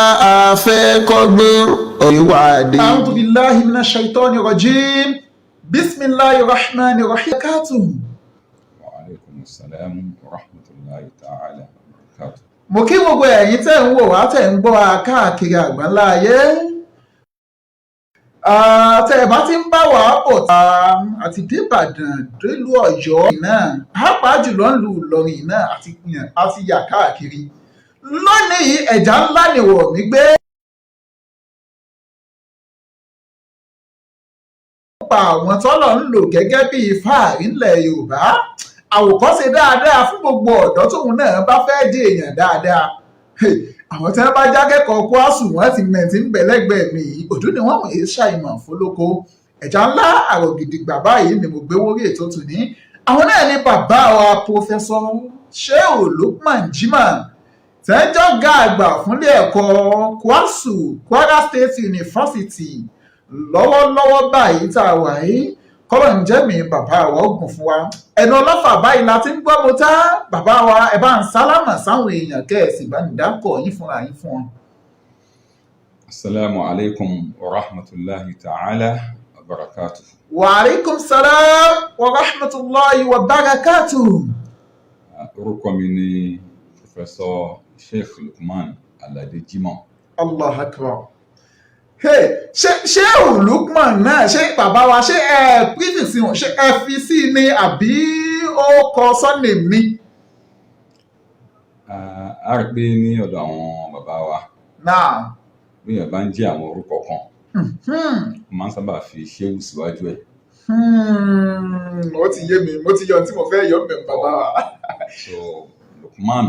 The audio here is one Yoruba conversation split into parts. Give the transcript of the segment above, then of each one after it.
A fẹ́ kọ́gbọ́n ìwádìí. أعوذ بالله من الشيطان الرجيم، بسم الله الرحمن الرحيم. Barakatuh. Wa alaikum salam wa rahmatullahi ta'ala wa barakatuh. Mo kí gbogbo ẹ̀yin tẹ́ ń wò wá, tẹ́ ń gbọ́ wa káàkiri àgbáńlá ayé. Tẹ́ ẹ bá ti ń bá wa bọ̀ tá àti débàdàn, délùú Ọ̀yọ́ náà, pàápàá jùlọ ń lu Ìlọrin náà, àti yàn àti yà káàkiri. Lónìí, ẹ̀já ńlá nìwọ̀ mí gbé pa àwọn tọ́lọ̀ ń lò gẹ́gẹ́ bíi fáàrí ńlẹ̀ Yorùbá, àwòkọ́ṣe dáadáa fún gbogbo ọ̀dọ́ tóun náà bá fẹ́ di èèyàn dáadáa. Àwọn tí wọ́n bá jákẹ́kọ̀ọ́ kwásù, wọ́n ti mẹ̀tí ń bẹ̀ lẹ́gbẹ̀ẹ́ mi yìí. Òdú ni wọ́n wọ̀nyí ṣàìmọ̀ fólókó. Ẹ̀já ńlá àrògìdìgbà báyìí ni mo gbé wórí ètò tòní. Àwọn náà ni bàbá wa, Professor Shehu Lukman Jimoh, tẹ́jọ́ ga àgbà fúnlé ẹ̀kọ́ KWASU, Kwara State University, lọ́wọ́lọ́wọ́ báyìí tá a wà yìí. Kọ́lọ̀ ń jẹ́ mi bàbá wa ogun fún wa. Ẹnu ọlọ́fà báyìí la ti ń gbọ́ mo tá. Bàbá wa, ẹ bá ń sálámà sáwọn èèyàn, kẹ́ ẹ̀ sì bá ń dákọ̀ yín fúnra yín fún wọn. Assalamu alaikum wa rahmatullahi ta'ala wa barakatuh. Wa alaikum salam wa rahmatulahi wa barakatuh. Orúkọ mi ni Professor Sheikh Lukman Alade Jimoh. Allah akbar! Hey, ṣé Lukman náà, ṣé bàbá wa, ṣé ẹ prefix wọn, ṣé ẹ fi sí ni àbí ó kọ surname ni? A rí pé ní ọ̀dọ̀ àwọn bàbá wa, náà bí èèyàn bá ń jẹ́ àwọn orúkọ kan, wọ́n máa ń sábà fi ṣéwù síwájú ẹ̀. Ó ti yé mi, mo ti yọ ohun tí mo fẹ́ yọ mẹ́, bàbá wa. So Lukman,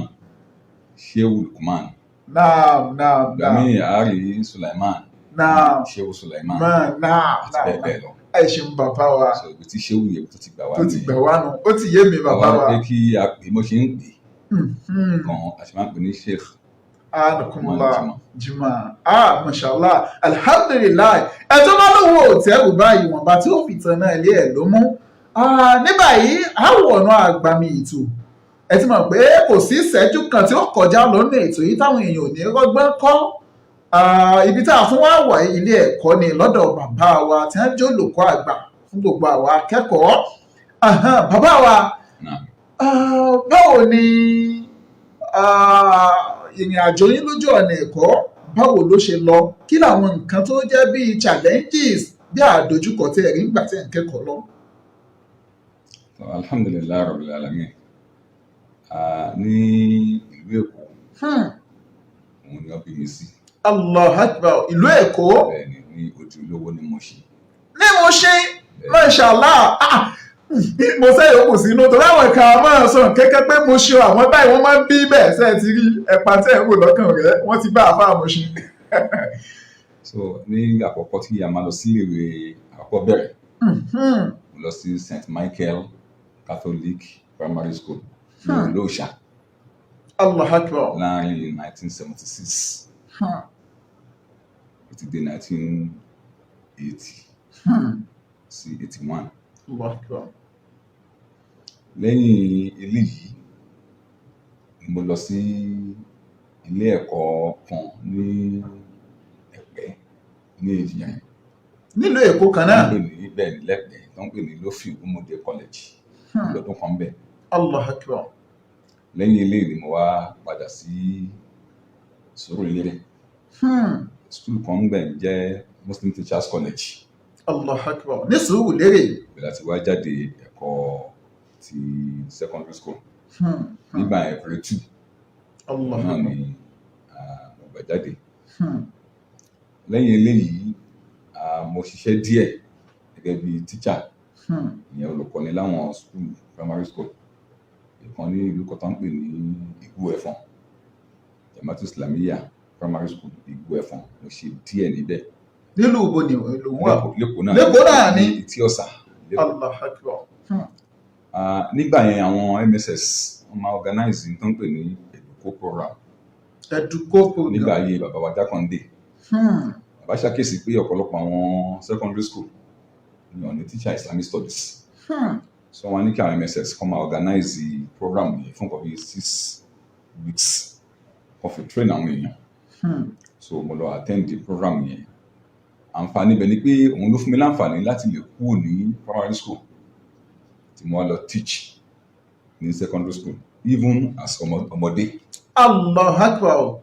Shehu Lukman. Naam naam Ìgbà naam míì, a rí Sulaiman, Shehu Sulaiman, àti bẹ́ẹ̀ bẹ́ẹ̀ lọ. Ẹ ṣeun, bàbá wa. So ibi tí ṣéwù yẹn tó ti gbà wá tó ti nìyẹn. Gbà wá nù, ó ti yé mi, bàbá Àwa wa. pé kí a pè mo ṣe ń pè gan, a ṣe máa ń pè ní Sheikh Anukumula Jimoh. Ah, mashallah, alhamdulillahi. Ẹ tó bá lówó òtẹ́rù báyìí, wọ̀nba tí ó fi tan náà ilé ẹ̀ ló mú. Ah, ní báyìí, a wọ̀ ọ̀nà àgbàmì ètò. Ẹ ti mọ̀ pé kò sí ìṣẹ́jú kan tí ó kọjá lọ́nà ètò yìí táwọn èèyàn ò ní rọ́gbọ́n kọ́. Ah, ibi tá a tún wá wà, ilé ẹ̀kọ́ ni, lọ́dọ̀ bàbá wa tí wọ́n jẹ́ olùkọ́ àgbà fún gbogbo àwa akẹ́kọ̀ọ́. Ahan, bàbá wa, náà. Ah, báwo ni ìrìn àjò yín lójú ọ̀nà ẹ̀kọ́, báwo ló ṣe lọ? Kí làwọn nǹkan tó jẹ́ bíi challenges, bí àdójúkọ tí ẹ rí nígbà tí ẹ̀ ń kẹ́kọ̀ọ́ lọ? So, alhamdulillahi rabbil alamin. Ní ìlú Èkó òun ni wọ́n bí mi sí. Allah akbar! Ìlú Èkó? Bẹ́ẹ̀ ni, ní ojú olówó ní Mùṣín. Ní Mùṣín, mashallah. Ah, mo sẹ́yìn òkú sínú torí àwọn kan máa sọ kékeré pé mo ṣe àwọn báyìí, wọ́n máa ń bí bẹ́ẹ̀. Sẹ́ẹ̀ ti rí ẹ̀pà tẹ́ ẹ̀ ń wò lọ́kàn rẹ̀, wọ́n ti bá àfa Mùṣín. So ní àkọ́kọ́ tí a máa lọ sí iléèwé àkọ́bẹ̀rẹ̀, mo lọ sí St Michael Catholic Primary School ní Olóòṣà Allah akbar! láàrin 1976 ó ti dé 1980 sí 81. Allah akbar! Lẹ́yìn eléyìí ni mo lọ sí ilé ẹ̀kọ́ kan ní Ẹ̀pẹ́ ní Èjìyàn. Nílùú Èkó kan tó náà? ń pè ní, bẹ́ẹ̀ ní lẹ́pẹ́, tó ń pè ní Lófì Umode College, lọ́dún kan bẹ́ẹ̀. Allah akbar! Lẹ́yìn eléyìí ni mo wá padà sí Sùúrùlérè. School kan ń bẹ̀ ń jẹ́ Muslim Teachers College. Allah akbar! Ní Sùúrùlérè. Ibẹ̀ láti wá jáde ẹ̀kọ́ ti secondary school. Nígbà yẹn, grade two Allah náà akbar! ni mo gbà jáde. Lẹ́yìn eléyìí, mo ṣiṣẹ́ díẹ̀ gẹ́gẹ́ bí teacher, ìyẹn olùkọ́ni láwọn school, primary school ìkan ní ìlú kan tó ń pè ní Ìgbó Ẹ̀fọ̀n, Jama'atu Islamiyya Primary School, Ìgbó Ẹ̀fọ̀n. Mo ṣe díẹ̀ níbẹ̀. Nílùú ibo ni lòun wà? Lẹ́kọ̀ọ́ náà. Lẹ́kọ̀ọ́ náà ni? Ní Etí Ọ̀sà lẹ́kọ̀ọ́. Allah akbar! Nígbà yẹn, àwọn MSS wọ́n máa organize ní tó ń pè ní Educo program. Educo program. Nígbà ayé bàbá wa Jákàndé, bàbá ṣàkíyèsí pé ọ̀pọ̀lọpọ̀ àwọn secondary school ní ọ̀ní teacher Islamic studies. So wọ́n ní kí àwọn MSS kọ́ máa organize program yìí fún nǹkan bíi 6 weeks, kó fi train àwọn èèyàn. So mo lọ attend the program yẹn. Àǹfààní ibẹ̀ ni pé òun ló fún mi láǹfààní láti lè kúrò ní primary school tí mo wá lọ teach ní secondary school, even as ọmọdé. Allah akbar. Mo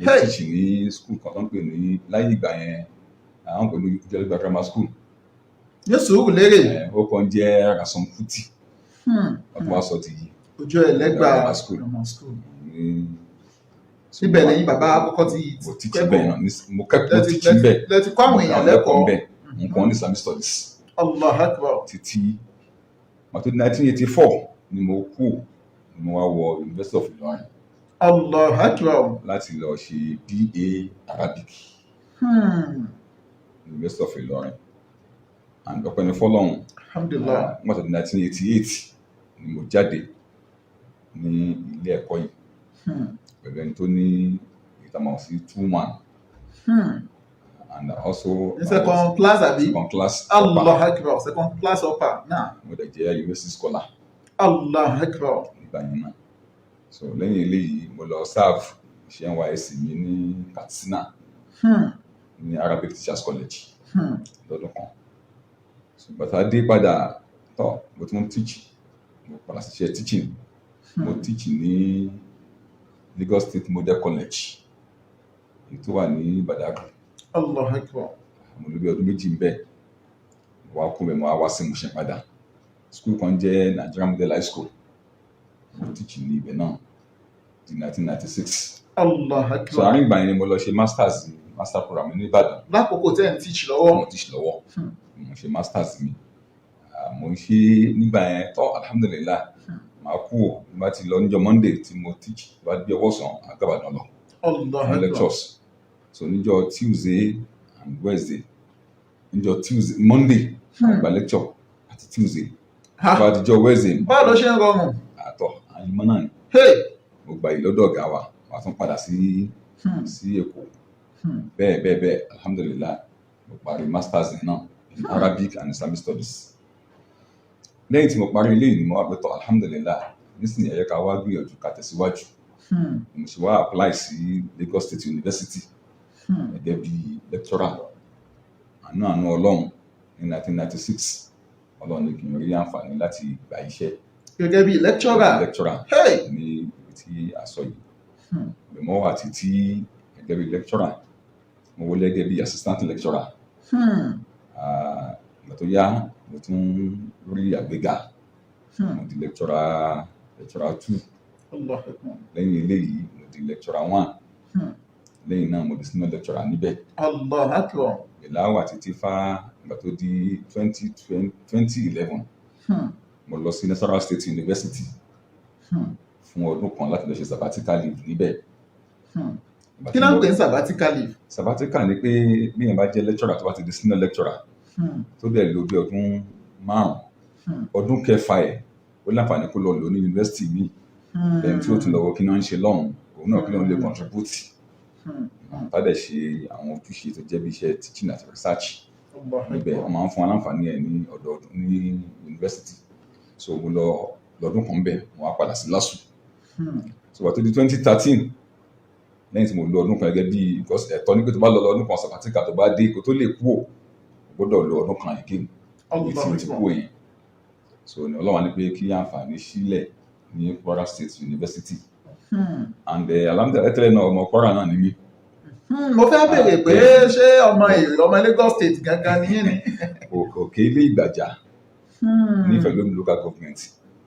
teach ní school kan tó ń pè ní láyé ìgbà yẹn, àwọn pẹ̀lú Ìjọba Grammar School. Ní Sùúrùlérè. Ó kàn jẹ́ Ransome Kuti. Wọ́n tún wá sọ ti Ojú Ẹlẹ́gbà Grammar School. Grammar School. Ní Ibẹ̀ lẹ́yìn bàbá àkọ́kọ́ ti mo teach bẹ́ẹ̀ náà mo kẹ́kọ̀ọ́, teach bẹ́ẹ̀. Lẹ ti kọ́ àwọn èèyàn lẹ́kọ̀ọ́. Bẹ́ẹ̀, mo kọ́ ní Islamic studies Allah akbar. títí màtó 1984 ni mo kú, ni mo wá wọ University of Ilorin Allah akbar. láti lọ ṣe BA Arabic, University of Ilorin, and ọpẹ́ ní fọ́lọ́run. Alhamdulillah. Wọ́n sọ 1988 ni mo jáde ní ilé ẹ̀kọ́ yìí pẹ̀lú ẹni tó ní ìtàmọ̀ sí 2:1 and also Ní second class, àbí? Second class upper. Allah akbar, second class upper náà. Mo dẹ̀ jẹ́ university scholar Allah akbar. nígbà yẹn náà. So lẹ́yìn eléyìí, mo lọ serve iṣẹ́ NYSC mi ní Katsina ní Arabic Teachers College lọ́dún kan. So bàtà dé padà tọ́, mo tún teach, mo padà ṣiṣẹ́ teaching. Mo teach ní Lagos State Model College, èyí tó wà ní Badagry. Allah akbar. Mo lò bí ọdún 2 ń bẹ̀. Mo wá kú bẹ̀, mo wá wá sí Mushin padà. School kan jẹ́ Nigerian Model High School, mo teach ní ibẹ̀ náà di 1996. Allah So akbar. àárín ìgbà yẹn ni mo lọ ṣe masters, master program ní Ìbàdàn. Lákòókò tẹ́ ń teach lọ́wọ́. Mo teach lọ́wọ́, mo ṣe masters mi. Ah, mo ń ṣe nígbà yẹn tọ́, alhamdulillah. Màá kú ò nígbà tí lọ níjọ́ Monday tí mo teach, bá gbé ọwọ́ sàn àgbàbàdàn lọ Allah fún akbar. lectures. So níjọ́ Tuesday and Wednesday, níjọ́ Tuesday, Monday àgbà lecture àti Tuesday, bá dijọ́ Wednesday. Báwo ló ṣe ń rọrùn? Àtọ̀ àyìnbọn náà ni. Mo gba yìí lọ́dọ̀ ọ̀gá wa, wàá tún padà sí sí Èkó. Bẹ́ẹ̀ bẹ́ẹ̀ bẹ́ẹ̀, alhamdulillah, mo parí masters náà in Arabic and Islamic studies. Lẹ́yìn tí mo parí eléyìí ni mo wá pé tọ́, alhamdulillah, nísìnyí ẹ jẹ́ ká wá gbìyànjú ká tẹ̀síwájú. Mo sì wá apply sí Lagos State University gẹ́gẹ́ bí lecturer. Àánú Ọlọ́run, ní 1996, Ọlọ́run ní kí n rí àǹfààní láti gba iṣẹ́ Gẹ́gẹ́ bí lecturer. Lecturer ní ibi tí a sọ yìí. Mo wà títí gẹ́gẹ́ bí lecturer, mo wọlé gẹ́gẹ́ bí assistant lecturer. Ah, ìgbà tó yá, mo tún rí àgbéga, mo di lecturer, lecturer two. Allah akbar. Lẹ́yìn eléyìí, mo di lecturer one. Lẹ́yìn náà, mo di senior lecturer níbẹ̀. Allah akbar. Ìlàwà títí fá, ìgbà tó di 2011, mo lọ sí Nasarawa State University fún ọdún kan láti lọ ṣe sabbatical leave níbẹ̀. Ìgbà Kí tí náà ń pè ní sabbatical leave? Sabbatical ni pé bí èèyàn bá jẹ́ lecturer tó bá ti di senior lecturer, tó dẹ̀ lò bí ọdún 5, ọdún kẹfà ẹ̀, ó láǹfààní kó lọ lò ní yunifásitì míì lẹ́yìn tí ó tún lọ wọ kí náà ń ṣe lọ́hùn, òun náà kí lóun lè contribute, tá dẹ̀ ṣe àwọn ojúṣe tó jẹ́ bí iṣẹ́ teaching àti research Allah níbẹ̀. akbar. Wọ́n máa ń fún wa láǹfààní ẹ̀ ní ọdọọdún ní yunifásitì. So mo lọ lọ́dún kan bẹ̀, mo wá padà sí LASU. So wà tó di 2013, lẹ́yìn tí mo lo ọdún kan gẹ́gẹ́ bí, because ẹ̀tọ́ ní pé tó bá lọ lọ́dún kan sabbatical, tó bá dé, kó tó lè kú ò, o gbọ́dọ̀ lo ọdún kan again ibi tí mo ti kú yẹn. So ní Ọlọ́run ní pé kí àǹfààní sílẹ̀ ní Kwara State University and alhamdulillahi, tẹ́lẹ̀ náà, ọmọ Kwara náà ni mí. Mo fẹ́ béèrè pé ṣé ọmọ èrè, ọmọ Lagos State gangan ni yín ni? Òkè Ilé Ìgbàjà ní Ìfẹ́lódùn Local Government,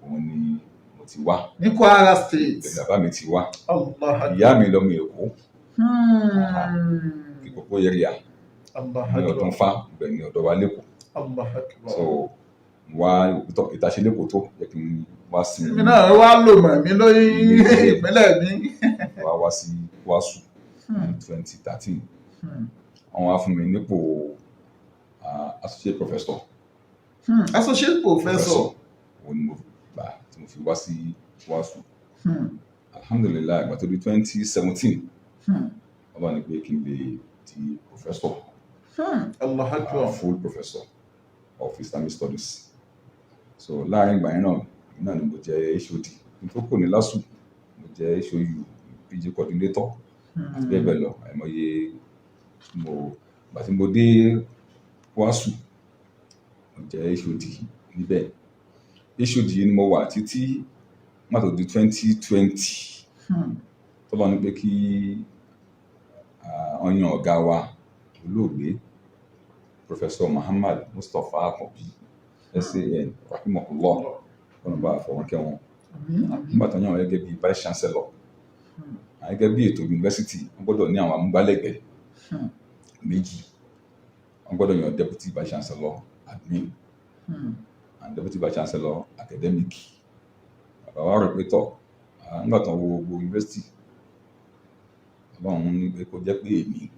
òun ni mo ti wá. Ní Kwara State. Ibẹ̀ bàbá mi ti wá. Allah akbar. Ìyá mi lọmọ Èkó, Ìkókó area Allah ní akbar. ọdún fá, ibẹ̀ ní ọ̀dọ̀ wa lẹ́kọ̀ọ́. Allah akbar. So wá ìtọ̀ ìtàṣe lẹ́kọ̀ọ́ tó yẹ kí n wá sí. Èmi náà wá lò mọ̀ mí lórí ìpínlẹ̀ mi. Wá wá sí KWASU ní 2013. Wọ́n wá fún mi nípò associate professor. Associate professor. Òun ni mo gbà tí mo fi wá sí KWASU. Alhamdulillahi, ìgbà tó di 2017, Ọlọ́run ní pé kí n lè di professor, Allah akbar. Full professor of Islamic studies. So láàrin ìgbà yẹn náà ni mo jẹ́ HOD. N tó kù ní LASU, mo jẹ́ HOU, PG coordinator. Àti bẹ́ẹ̀ bẹ́ẹ̀ lọ. Àìmọye mo gbà tí mo dé KWASU, mo jẹ́ HOD níbẹ̀. HOD ni mo wà títí má tó di 2020, tọ́lọ́ ní pé kí wọ́n yan ọ̀gá wa, olóògbé Professor Muhammad Mustapha Akanbi, SAN, rahimahullah, kọ́nà bá àfọwọ́n kẹ́ wọn. Àmín, àmín. Nígbà tó yàn wọ́n gẹ́gẹ́ bí vice chancellor, gẹ́gẹ́ bí ètò yunifásitì, wọ́n gbọ́dọ̀ ní àwọn amúgbálẹ́gbẹ̀ẹ́ méjì. Wọ́n gbọ́dọ̀ yan deputy vice chancellor admin and deputy vice chancellor academic. Bàbá wa rò pé tọ̀, nígbà tó ń wo gbogbo yunifásitì, Ọlọ́run ní pé kó jẹ́ pé èmi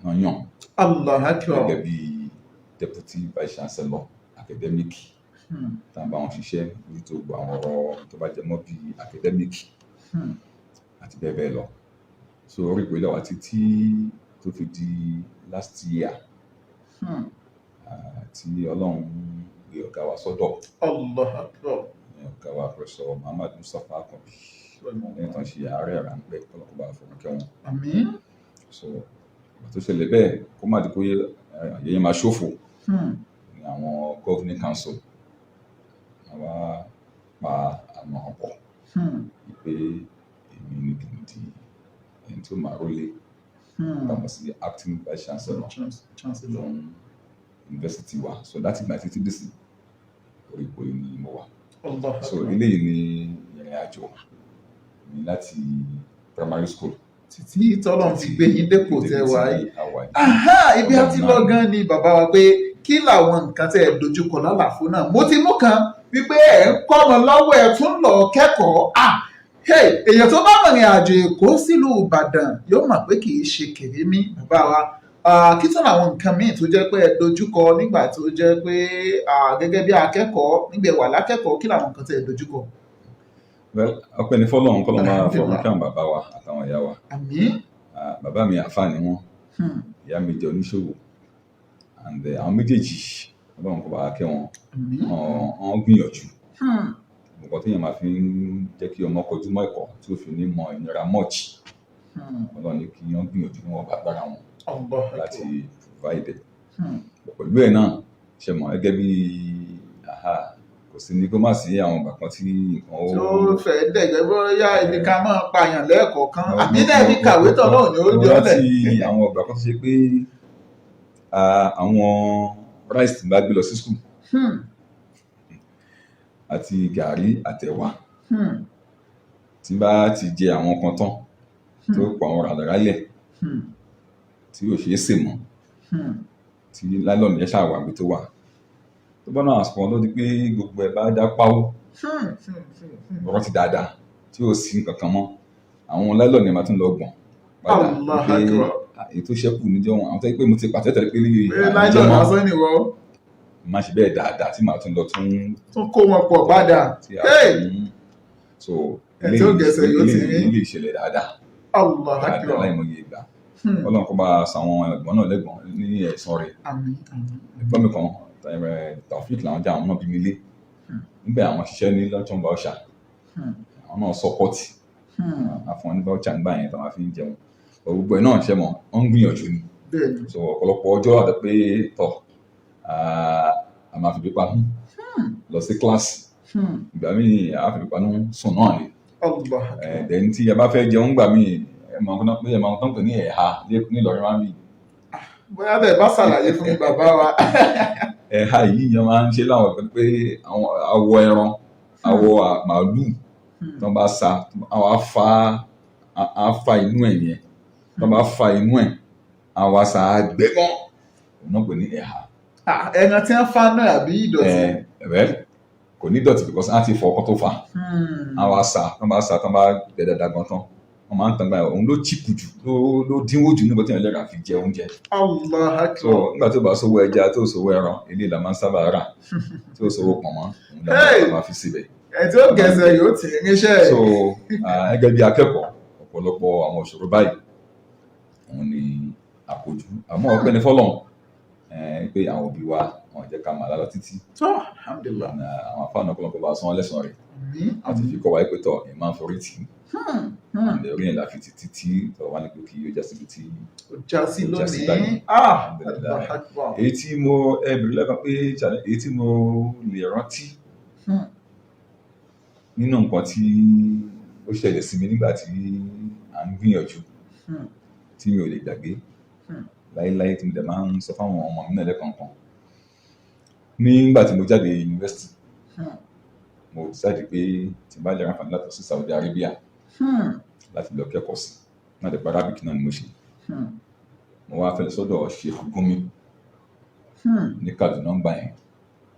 náà yàn Allah akbar. gẹ́gẹ́ bí deputy vice chancellor academic, tá à ń bá wọn ṣiṣẹ́ nítorí gbogbo àwọn ọ̀rọ̀ tó bá jẹ mọ́ bí academic àti bẹ́ẹ̀ bẹ́ẹ̀ lọ. So orí ìpele wa títí tó fi di last year, tí Ọlọ́run gbé ọ̀gá wa sọ́dọ̀. Allah akbar. Ní ọ̀gá wa, Professor Muhammad Mustapha Akanbi, lẹ́yìn tó ń ṣe àárẹ̀ ráńpẹ́, kọ́lọ́kọ́ bá fọwọ́n kẹ́wọn. Àmín. So ìgbà tó ṣẹlẹ̀ bẹ́ẹ̀, kó má di pé ayẹyẹ máa ṣòfò, ní àwọn governing council àwa pa àmọ̀ràn pọ̀ pé èmi ní kí n di ẹni tó máa rólé, tá a mọ̀ sí acting vice chancellor Chancellor. fún yunifásitì wa. So láti ìgbà títí dé sí orí ipò yìí ni mo wà. Allah So akbar. eléyìí ni ìrìn àjò mi láti primary school Títí tọ́lọ́run fi gbé yín dépò tẹ́ wà yìí. tí a wà yìí. Aha, ibi a ti lọ gan ni, bàbá wa, pé kí làwọn nǹkan tẹ́ ẹ dojúkọ lálàfo náà. Mo ti mú kan wípé ẹ̀ ń kọ́mọ lọ́wọ́, ẹ̀ tún lọ kẹ́kọ̀ọ́. Ah, hey, èèyàn tó bá mọ̀rìn àjò Èkó sílùú Ìbàdàn yóò mọ̀ pé kì í ṣe kèrémí, bàbá wa. Ah, kí tún làwọn nǹkan míì tó jẹ́ pé ẹ dojúkọ nígbà tó jẹ́ pé gẹ́gẹ́ bí akẹ́kọ̀ọ́, nígbà ẹ wà lákẹ́kọ̀ọ́, kí làwọn nǹkan tẹ́ ẹ dojúkọ? Well, ọpẹ́ ní fọ́lọ́run, kọ́lọ́run máa fọ̀run Alhamdulillah. kí àwọn bàbá wa àtàwọn ìyá wa. Àmín. Ah, bàbá mi, àfáà ni wọ́n. Ìyá mi jẹ́ oníṣòwò and àwọn méjèèjì, Ọlọ́run kó bá wa kẹ́ wọn. Àmín. Wọ́n gbìyànjú nǹkan téèyàn máa fi ń jẹ́ kí ọmọ kọjú mọ́ ẹ̀kọ́ tí ó fi ní mọ ìnira much. Ọlọ́run ní kí wọ́n gbìyànjú níwọ̀n bá gbára wọn Allah láti akbar. provide it. Pẹ̀lú ẹ̀ náà, ṣe mọ̀ gẹ́gẹ́ bí aha, kò sí ní kó má sí àwọn ìgbà kan tí nǹkan ó Tí ó fẹ́ dẹ̀gbẹ́, bóyá ibi ká máa pààyàn lẹ́ẹ̀kọ̀ọ̀kan, àbí náà ní kàwé tọ̀ náà ni ó Mo jọ lẹ̀. rántí àwọn ìgbà kan tó ṣe pé àwọn rice tí n bá gbé lọ sí school àti gàrí àtẹ̀wà, tí n bá ti jẹ àwọn kan tán, tó pọ̀ àwọn ràdàrálẹ̀ tí ò ṣeé sè mọ́, tí nylon yẹn ṣáà wà níbi tó wà, tó bá náà àsìkò kan tó di pé gbogbo ẹ̀ bá dá páwó, ọ̀rọ̀ ti dáadáa tí ò sí nǹkan kan mọ́, àwọn nylon yẹn máa tún lọ gbọ̀n padà Allah pé akbar. èyí tó ṣẹ́kù níjọ́ wọn, àwọn tó yẹ pé mo ti pàtẹ́ tẹ̀lé pé Pé nylon lásán ni wọ́n má ṣe bẹ́ẹ̀ dáadáa tí màá tún lọ tún tún kó wọn pọ̀ padà. tí a Hey! tún so Ẹ̀ tí ó gẹ̀ẹ́sẹ̀ yóò ti rí. ilé ìṣẹ̀lẹ̀ dáadáa Allah dáadáa akbar. láìmọye ìgbà. Ọlọ́run kó bá sàwọn ẹ̀gbọ́n náà lẹ́gbọ̀n ní ẹ̀san rẹ̀. Àmín, àmín. Ẹ̀gbọ́n mi kan, Taofik làwọn jẹ́, àwọn náà bí mi lé nígbà àwọn ṣiṣẹ́ ní luncheon voucher. Àwọn náà support àfọ̀n ní voucher nígbà yẹn tó máa fi ń jẹun. But gbogbo ẹ̀ náà, ṣe mọ̀, wọ́n ń gbìyànjú ni. So ọ̀pọ̀lọpọ̀ ọjọ́ àti pé tọ̀, a máa fi pípa lọ sí kíláàsì. Ìgbà míì, a fi pípa sùn náà ni. Allah akbar. Then tí a bá fẹ́ jẹun gbà míì, ẹ mọ̀ nǹkan pé ẹ mọ̀ nǹkan pè ní ẹ̀ha nílọrin máa ń bì. Bóyá bẹ́ẹ̀ bá ṣàlàyé fún mi, bàbá wa. Ẹ̀ha yìí yẹn máa ń ṣe láwọn ìgbà pé àwọn awọ ẹran, awọ màálù tí wọ́n bá sa, àwọn á fa inú ẹ̀ yẹn. Tí wọ́n bá fa inú ẹ̀, àwọn á sa gbẹ́gàn, òun náà pè ní ẹ̀ha. Ah, ẹran tí wọ́n fa náà àbí ìdọ̀tí? Ẹ well, kò ní dọ̀tí because á ti fọ ọkọ tó fa. Àwọn á sa, tí wọ́n bá sa, tí wọ́n bá gbẹ dáadáa gan tán, wọ́n máa ń tàn gbà yẹn. Òun ló cheap jù, ló dínwó jù nígbà tí èèyàn lè rà fi jẹ oúnjẹ. Allah So akbar. nígbà tó bá sówó ẹja, tó sówó ẹran, eléyìí la máa ń sábà rà, tó sówó pọ̀nmọ́, òun la máa fi síbẹ̀. Ẹ̀ tí ó gẹ̀ẹ́sẹ̀ yóò tì í níṣẹ́. So gẹ́gẹ́ bí akẹ́kọ̀ọ́, ọ̀pọ̀lọpọ̀ àwọn ìṣòro báyìí òun ni àpòjù, àmọ́ ọpẹ́ ní fọ́lọ́run pé àwọn òbí wa wọn jẹ́ ká máa lálọ títí. Tó, alhamdulillah. Àwọn afáàná, ọ̀pọ̀lọpọ̀ bá san wọ́n lẹ́san rẹ̀. Àmín. Àti fi kọ́ wa pé tọ̀ ẹ̀ máa ń forí tì í. Àǹdẹ̀ orí yẹn la fi tì títí tọ̀ wá ní pé kí ó já síbi tí Ó já sí ó já sí lónìí. báyìí. Ah, Alhamdulillah. Allahu Akbar. Èyí tí mo ẹ bèrè lẹ́ẹ̀kan pé challenge, èyí tí mo lè rántí nínú nǹkan tí ó ṣẹlẹ̀ sí mi nígbà tí à ń gbìyànjú tí mi ò lè gbàgbé láéláé, tí mo dẹ̀ máa ń sọ fáwọn ọmọ mi náà lẹ́kọ̀ọ̀kan, nígbà tí mo jáde yunifásitì, mo decide pé tí n bá lè ráǹfààní láti lọ sí Saudi Arabia láti lọ kẹ́kọ̀ọ́ sí náà dẹ̀, Arabic náà ni mo ṣe. Mo wá fẹ́ lọ sọ́dọ̀ Sheikh Gumi ní Kaduna gbà yẹn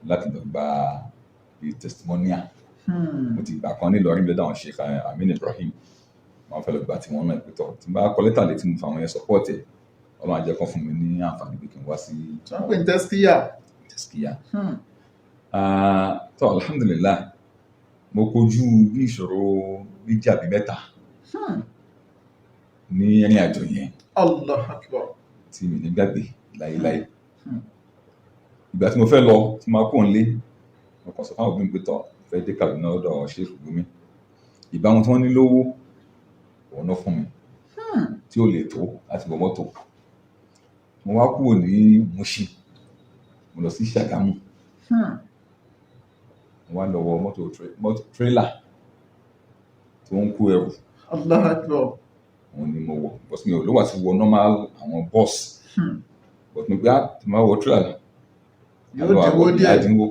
láti lọ gba bíi testimonial. Mo ti gbà kan nílọrin lọ́dọ̀ àwọn Sheikh Amin Ibrahim. Wọ́n fẹ́ lọ gba tiwọn náà ìpìtọ́ tí n bá kọ lẹ́tà létí mo fa àwọn yẹn support ẹ̀, Ọlọ́run á jẹ́ kán fún mi ní àǹfààní pé kí n wá sí Tí wọ́n pè ní tẹ́síkíyà. Tẹ́síkíyà. Tó, alhamdulillah, mo kojú bí ìṣòro méjì àbí mẹ́ta ní ìrìn àjò yẹn Allah Akbar. tí mi ní gbàgbé láéláé. Ìgbà tí mo fẹ́ lọ, tí mo kó ń lé, mo kàn sọ fáwọn òbí mi pé tọ̀, mo fẹ́ dé Kaduna lọ́dọ̀ Sheikh Gumi. Ìbámu tí wọ́n ní lówó òun náà fún mi tí ó lè tó láti wọ mọ́tò. Mo wá kúrò ní Mushin, mo lọ sí Ṣàgámù. Mo wá lọ wọ mọ́tò tírélà tó ń kó ẹrù. Allah Akbar. Òun ni mo wọ̀ bọ́sì, mi ò lówó àti wọ normal àwọn bọ́ọ̀sì, but mo gbá tí mo bá wọ tírélà Yóò dínwó díẹ̀. Àdínwó.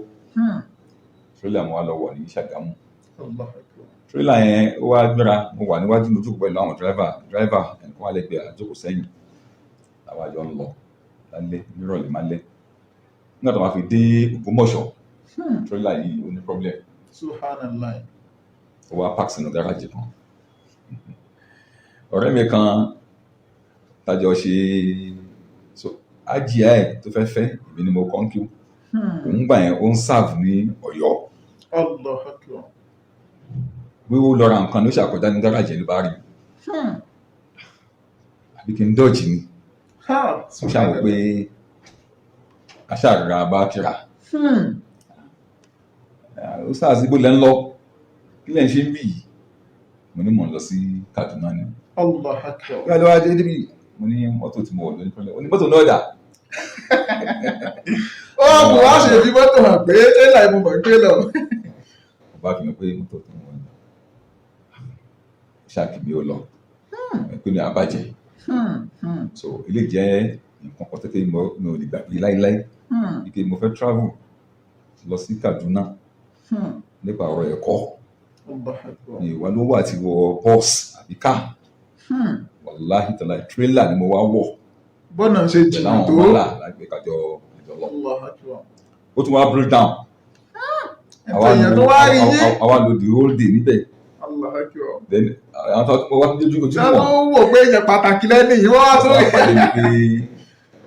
Tírélà mo wá lọ wọ̀ ní Ṣàgámù. Allah Akbar. Tírélà yẹn ó wá gbéra, mo wà níwájú, mo jókòó pẹ̀lú àwọn dráìvà, ẹnìkan wà lẹ́gbẹ̀ẹ́, àjókòó sẹ́yìn. Làwọn àjọ ń lọ lálẹ́ nírọ̀lẹ́ málẹ́. Nígbà tó máa fi dé Ògbómọ̀ṣọ́, tírélà yìí ó ní problem. Subhanallah. Ó wá park sínú gáràjì kan. Ọ̀rẹ́ mi kan tájọ ṣe so ájìá ẹ̀ tó fẹ́ fẹ́, èmi ni mo kọ́ ń kí. Òun gbà yẹn ó ń serve ní Ọ̀yọ́. Allah Akbar. Wíwó lọ ra nǹkan ló ṣàkọjá ní gáràjì ló bá rí mi. Àbí kí n dọ́ọ̀jì ni? Ha. Mo ṣàwò pé aṣáàrà bá kíra. Ó sáà sí ibo lẹ́ ń lọ, kí lẹ́ ń ṣe ń bì yìí? Mo ní mò ń lọ sí Kaduna ni. Allah Akbar. Kí ló wá dé débi? Mo ní mọ́tò tí mo wọ̀ lóní pẹ́lẹ́. Ó ní mọ́tò náà dà? Ó kò wá ṣe fi mọ́tò hàn pé tẹ́lá ìmú mọ̀ gbé lọ. Mo bá fi hàn pé mọ́tò tí mo wọ̀ ní ṣáàkì mi ò lọ pé ní àbájẹ. So ilé jẹ́ nǹkan kan tẹ́tẹ́ mi ò lè gbàgbé láíláí ike mo fẹ́ travel lọ sí Kaduna nípa ọ̀rọ̀ ẹ̀kọ́. Allah Akbar. Mi ìwà ló wà tí wọ bọ́ọ̀sì àbí káà. Wàláhì tàlá, tírélà ni mo wá wọ̀ Bọ́nà ṣe pẹ̀lú jìnnà àwọn tó. mọ́là lágbè kájọ àjọ lọ. Allah Akbar. Ó tún wá break down. Ẹ̀tọ́ èèyàn tó wá rí yín. Àwa lo the whole day níbẹ̀. Allah Akbar. Then àwọn tó wá dójú ojú Ṣé mọ̀ ló ń wò pé èèyàn pàtàkì lẹ́nu yìí wọ́n wá tó wọ́n pàdé mi pé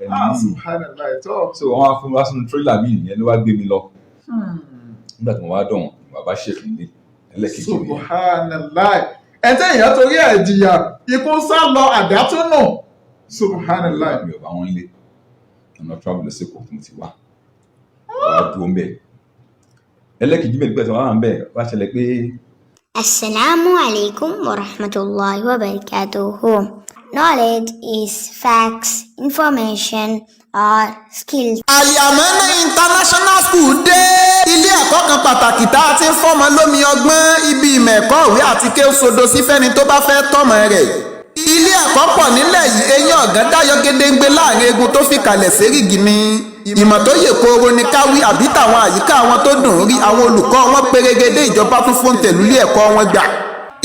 ẹni Ah, yìí. subhanallah tó. So wọ́n wá fún wa sínú tírélà mi ìyẹn ló wá gbé mi lọ. Nígbà tí mo wá dọ̀hún, ìwà bá ṣèkì ní ẹlẹ́kejì nìyẹn. Subhanallah. Ẹ̀tẹ́ èèyàn torí ẹ̀ jìyà, ikú sá lọ, àdá tó nù. Subhanallah. Mi ò bá wọn lé ọ̀nà travel lọ sí Èkó tí mo ti wá wá dúró ń bẹ̀. Ẹlẹ́kejì bẹ́ẹ̀ nígbà tí wọ́n wà ń bẹ̀ wá ṣẹlẹ̀ pé Assalamu alaikum wa rahmatullahi wa barakatuhu. Knowledge is facts, information, or skills. Àlìàmọ́nà International School dé. Ilé ẹ̀kọ́ kan pàtàkì tá a ti ń fọ́mọ lómi ọgbọ́n, ibi ìmọ̀ ẹ̀kọ́ ìwé àti kéwú sodo sí fẹ́ni tó bá fẹ́ tọ́mọ rẹ̀. Ilé ẹ̀kọ́ pọ̀ nílẹ̀ yìí, eyín ọ̀gán dáyọ gédéǹgbé láàrin eegun tó fi kalẹ̀ sérìgì ni. Ìmọ̀ tó yè kooro ni káwí àbí tàwọn àyíká àwọn tó dùn ún rí, àwọn olùkọ́ wọn pérégedé, ìjọba tún fún tẹ̀lúlé ẹ̀kọ́ wọn gbà.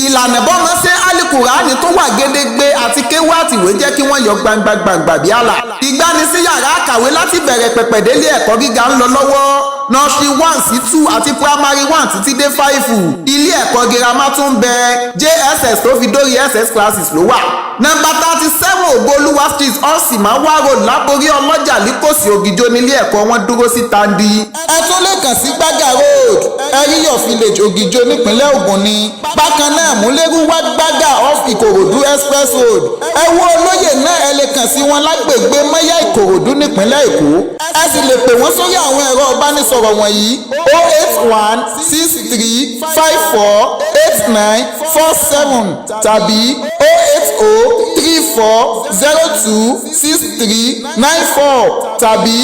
Ìlànà bọ́mọ ṣe alukurani tó wà gédégbé àti kéwú àtìwé jẹ́ kí wọ́n yọ gbangba gbangba bí àlà. Ìgbanisí yàrá àkàwé láti bẹ̀rẹ̀ pẹ̀pẹ̀ délé ẹ̀kọ́ gíga ń lọ lọ́wọ́, nursery 1 sí 2 àti primary 1 títí dé 5. Ilé ẹ̀kọ́ girama tún ń bẹ, JSS tó fi dórí SS classes ló wà. Nọ́mbà 37 Ògbólúwà Street, Ọ̀sìnmáwá Road, Láborí Ọlọ́jà, Líkòsí, Ògìjó nílé ẹ̀kọ́ wọn dúró sí Tandi. Ẹ tún lè kàn sí Gbága Road, Ẹ̀ríyọ̀ Village, Ògìjó, nípínlẹ̀ Ògùn ni. Bákan náà, Múlẹ́rúwá, Gbága, off Ìkòròdú Express Road. Ẹ wo olóyè náà, ẹ lè kàn sí wọn lágbègbè Mọ́yá, Ìkòròdú, nípínlẹ̀ Èkó. Ẹ sì lè pè wọ́n sórí àwọn ẹ̀rọ ìbánisọ̀rọ̀. ìbánisọ̀rọ̀ wọ̀nyí: 08163548947 tàbí 08034026394 tàbí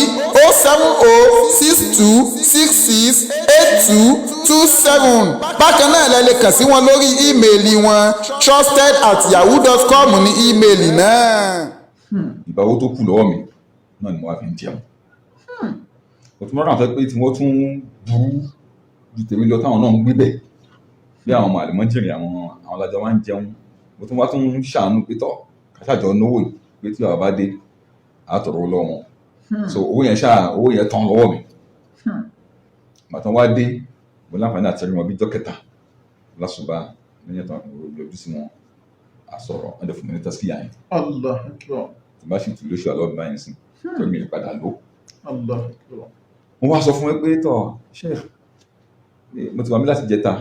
07062668227. Bákan náà, lẹ lè kàn sí wọn lórí ímeèlì wọn, trusted@yahoo.com ní ímeèlì náà. Ìgbà owó tó kù lọ́wọ́ mi náà ni mo wá fi ń jẹun. Mo tún mọ́ra àwọn tó pé tí wọ́n tún burú ju tèmi lọ, táwọn náà ń gbé bẹ̀ bí àwọn ọmọ àlùmọ́jìrì, àwọn alájọ máa ń jẹun. Mo tún wá tún ń ṣàánú pé tọ́ kàṣàjọ náwó yìí, pé tí bàbá bá dé, àtọ̀rọ̀ owó lọ́wọ́ wọn. So owó yẹn ṣáà, owó yẹn tán lọ́wọ́ mi. Bàtàn wá dé, mo láǹfààní àti rí wọn bí jọ́ kẹta lásùbà lẹ́yìn ẹ̀tàn yọjú sí wọn, àsọ̀rọ̀, wọ́n dẹ̀ fún mi ní tazkiya yẹn. Allah akbar. Tí bá sì tù lóṣù àlọ́ báyìí sí tó mi lè padà lò. Allah akbar. Mo wá sọ fún ẹ pé tọ̀ ṣe mo ti wà mí láti jẹta,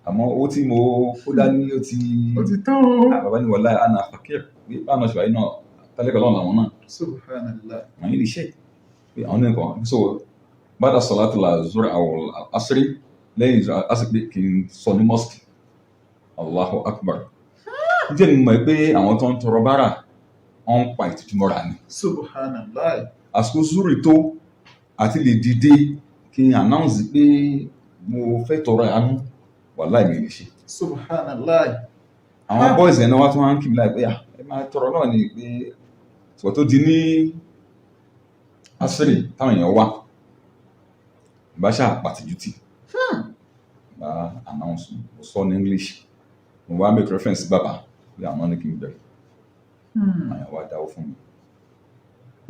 àmọ́ owó tí mo kó dání ó ti Ó ti tán o. Ah, bàbá ní wallahi ana fakir, pé báwọn náà ṣe wáyé náà, tálẹ́kọ̀ọ́ lọ́nà làwọn náà. Subhanallah. Wọ́n yìí lè ṣe pé àwọn ní nǹkan. So bada salatu la zura aw asiri, lẹ́yìn asiri, pé kí n sọ ní mosque. Allahu akbar! Níjẹ́ ni mo mọ̀ pé àwọn tó ń tọrọ bára, wọ́n ń pa ìtìjú mọ́ra ni. Subhanallah. Àsìkò zuri tó àti lè dìde kí n announce pé mo fẹ́ tọrọ àánú, wàláì mi lè ṣe. Subhanallah. Àwọn boys ẹ̀ náà wá tún wá ń kí mi láì pé à ẹ máa tọrọ náà ni, pé ṣùgbọ́n tó di ní asiri táwọn èèyàn wá bá ṣáà pàtìjú tì bá announce, mo sọ ní English, mo wá make reference sí bàbá pé àwọn ní kí n bẹ̀rẹ̀. Àwọn èèyàn wá dáwọ́ fún mi.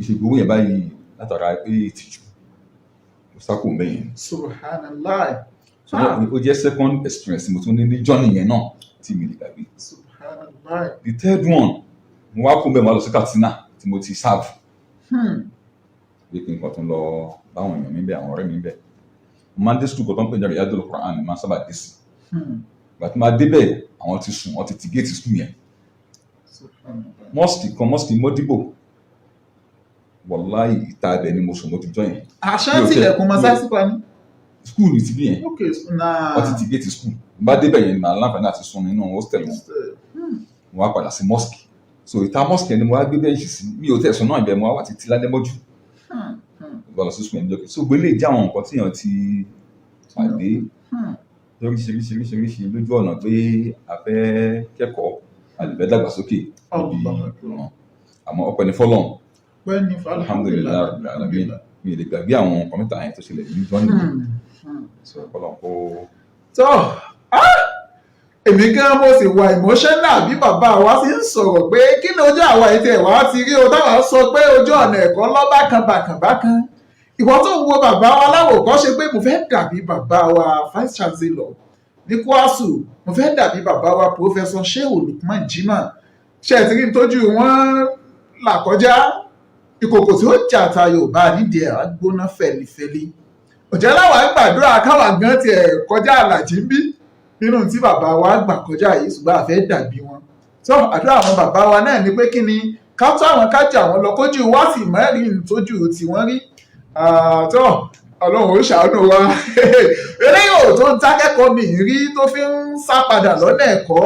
Ìṣègùn owó yẹn báyìí látara pé ìtìjú, mo sákò mẹ́yìn. Subhanallah. So ó jẹ́ second experience mo tún ní ní journey yẹn náà tí mi lè gbàgbé. Subhanallah. The third one, mo wá kó bẹ́ẹ̀, mo wá lọ sí Katsina tí mo ti serve, pé kí n kàn tún lọ báwọn èèyàn mi bẹ̀, àwọn ọ̀rẹ́ mi bẹ̀. Mo máa ń dé school kan tó ń pè ní Riyadul Quran, mo máa ń sábà dé sí. Ìgbà tí mo máa débẹ̀, àwọn ti sùn, wọ́n ti ti géètì school yẹn. Subhanallah. Mosque kan, mosque Modibo, wàláhì, ìta ibẹ̀ ni mo sùn, mo ti jọ yẹn. Àṣà Mi ò tẹ- tilẹ̀kùn mọ́sáàsì pa ní. School ti bí yẹn. Ok, na. Wọ́n ti ti géètì school. Mo bá débẹ̀ yẹn, màá láǹfààní àti sùn nínú hostel wọn. Mo wá padà sí mosque. So ìta mosque yẹn ni mo wá gbé bẹ́ẹ̀ṣì sí, mi ò tẹ̀sùn náà, ibẹ̀ mo wá wà títí lálẹ́ mọ́jú. Mo bá lọ sí school yẹn níjọ́ kejì. So gbélé jẹ́ àwọn nǹkan tí èèyàn ti pàdé lóríṣiríṣiríṣiríṣi lójú ọ̀nà pé a fẹ́ kẹ́kọ̀ọ́, a lè fẹ́ dàgbàsókè níbi Allah akbar. ọ̀nà. Àmọ́ ọpẹ́ ní fọ́lọ́run. Pẹ́ ní. Alhamdulillahi rabbil alamin. Mi ò lè gbàgbé àwọn nǹkan mẹ́ta yẹn tó ṣẹlẹ̀ ní journey. So Ọlọ́run kó Tó èmi gan mo sì wà emotional bí bàbá wa sì ń sọ̀rọ̀ pé kí ni ojú àwa ètò ẹ̀ wá ti rí o, táwa sọ pé ojú ọ̀nà ẹ̀kọ́ lọ́ bákan bákan bákan. Ìwọ tó ń wo bàbá wa láwòkọ́ ṣe pé mo fẹ́ dàbí bàbá wa vice chancellor ní KWASU, mo fẹ́ dàbí bàbá wa Professor Shehu Lukman Jimoh, ṣe ti rí tójú wọn là kọjá? Ìkòkò tí ó jà ta Yorùbá nídìí ẹ̀ á gbóná fẹlifẹli. Ọ̀jẹ̀ láwa ń gbàdúrà káwa gan tiẹ̀ kọjá àlàjì ń bí nínú tí bàbá wa gbà kọjá yìí, ṣùgbọ́n àfẹ́ dàbí wọn. Tó àdúrà àwọn bàbá wa náà ni pé kí ni ká tó àwọn kájà àwọn lọ, kójú wá sì mẹ́rin tójú tí wọ́n rí. Tó Ọlọ́run ó ṣàánú wa. Eléyìí ò tó ń dákẹ́kọ̀ọ́ mi rí tó fi ń sá padà lọ́nà ẹ̀kọ́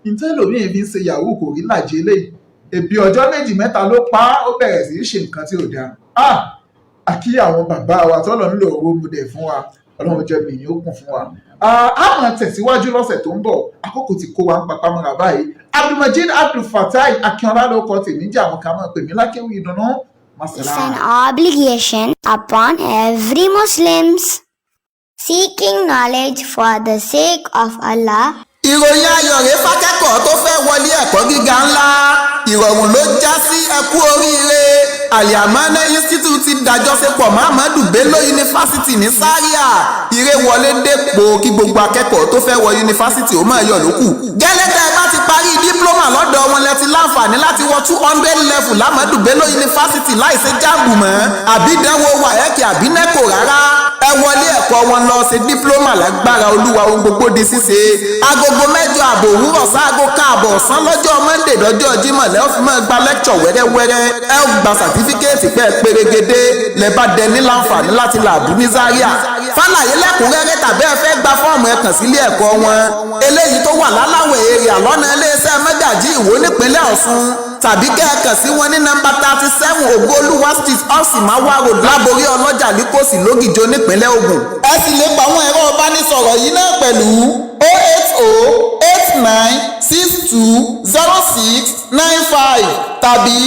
ìtẹ́lòmíì fi ń ṣe yahoo, kò rí làjẹ́ eléyìí. Ebi ọjọ́ méjì mẹ́ta ló pa á, ó bẹ̀rẹ̀ sí í ṣe nǹkan tí ò dáa. Àkí àwọn bàbá wa tọ́lọ̀ ń lò owó mu dẹ̀ fún wa, Ọlọ́run jẹ́ mi ní ó kún fún wa. A máa tẹ̀síwájú lọ́sẹ̀ tó ń bọ̀, àkókò tí kó wa ń papá mọ́ra báyìí. Abdulmajid Abdulfatai Akínọlá ló kọ tèmi jẹ́, àwọn kan máa pè mí lákéwì ìdùnnú. It's an obligation upon every Muslims seeking knowledge for the sake of Allah. Ìròyìn ayọ̀ rèé fákẹ́kọ̀ọ́ tó fẹ́ wọlé ẹ̀kọ́ gíga ńlá, ìrọ̀rùn ló já sí. Ẹkú oríire! Aliamana Institute ti dàjọṣepọ̀ mọ́ Ahmadu Bello University ní Zaria. Ire wọlé dépò kí gbogbo akẹ́kọ̀ọ́ tó fẹ́ wọ yunifásitì ó máa yọ̀ lókù gẹ́lẹ́ tẹ́ ẹ bá ti parí. Diploma lọ́dọ̀ wọn lẹ ti láǹfààní láti wọ 200 level l'Ahmadu Bello University láìsí JAMB mọ́, àbí ìdánwò WAEC àbí NECO rárá. Ẹ wọlé ẹ̀kọ́ wọn lọ ṣe diploma, lágbára Olúwa, ohun gbogbo di ṣíṣe. Agogo 8:30 òwúrọ̀ sáago 1:30 ọ̀sán lọ́jọ́ Monday dọ́jọ́ Jímọ̀ lẹ́ fi máa gba lecture wẹ́rẹ́wẹ́rẹ́. Ẹ ó gba certificate pẹ́ pérégedé, lẹ́ bá dẹ ní láǹfààní láti làbú ní Zaria. Fàlàyé lẹ́kùnrẹ́rẹ́ tàbí ẹ fẹ́ gba fọ́ọ̀mù, ẹ kàn sílé ẹ̀kọ́ wọn eléyìí tó wà láláwẹ̀ area lọ́nà iléeṣẹ́ Mẹ́gàjí Ìwó nípínlẹ̀ Ọ̀ṣun, tàbí kẹ́ ẹ kàn sí wọn ní nọ́mbà 37 Ògoolúwa Street, Ọ̀sìnmáwá Road, Láborí Ọlọ́jà, Líkòsì, Lógìjó, nípínlẹ̀ Ògùn. Ẹ sì lè pa àwọn ẹ̀rọ ìbánisọ̀rọ̀ yìí náà pẹ̀lú 08089620695 tàbí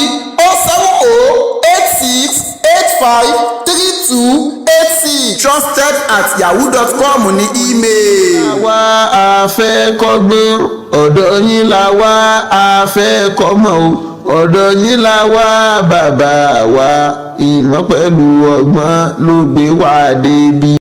07086853286. trusted@yahoo.com ní email. Wá a fẹ́ kọ́gbọ́n, ọ̀dọ̀ yín la wá. A fẹ́ kọ́mọ̀ o, ọ̀dọ̀ yín la wá, bàbá wa. Ìmọ̀ pẹ̀lú ọgbọ́n ló gbé wá débi.